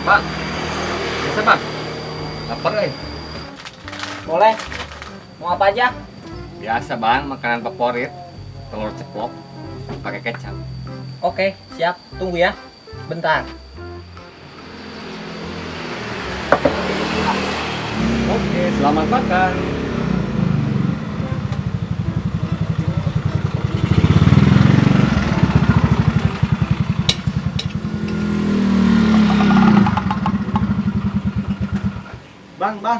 Bang, bisa bang? Lapar eh. Boleh. Mau apa aja? Biasa bang, makanan favorit. Telur ceplok pakai kecap. Oke, siap. Tunggu ya. Bentar. Oke, selamat makan. Bang, bang.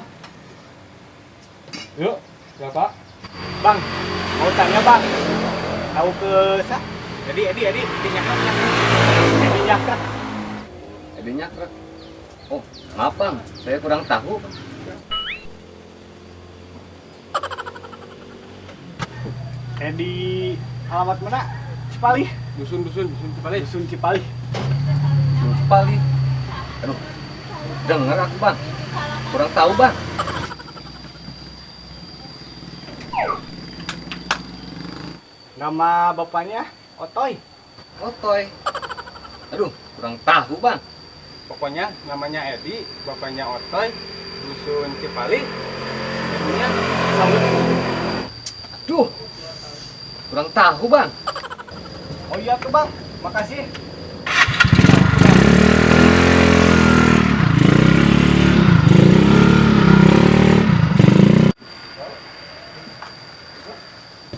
Yuk, siapa? Bang, mau tanya bang. Tahu ke sa? Edi, Edi, Edi, Edi nyakrek. Edi nyakrek. Edi nyakrek. Oh, maaf bang, saya kurang tahu. Edi alamat mana? Cipali. Dusun, dusun, dusun Cipali. Dusun Cipali. Dusun Cipali. Aduh, denger aku bang. Kurang tahu bang. Nama bapaknya Otoy. Otoy. Aduh, kurang tahu bang. Pokoknya namanya Edi, bapaknya Otoy, dusun Cipali, ibunya Saud. Aduh, kurang tahu bang. Oh iya tuh bang, makasih.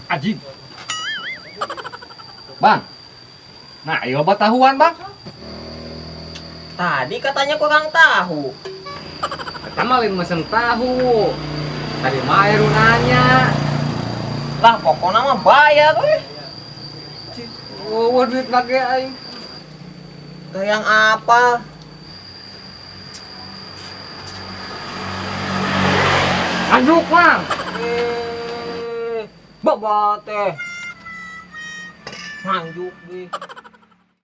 Ajib. Bang, nah ayo obat tahuan bang. Tadi katanya kurang tahu. Kata malin mesen tahu. Tadi mah Eru nanya. Lah pokoknya mah bayar weh. Oh, duit lagi aing. Tuh yang apa? Anjuk bang. Bapak teh. Nganjuk deh.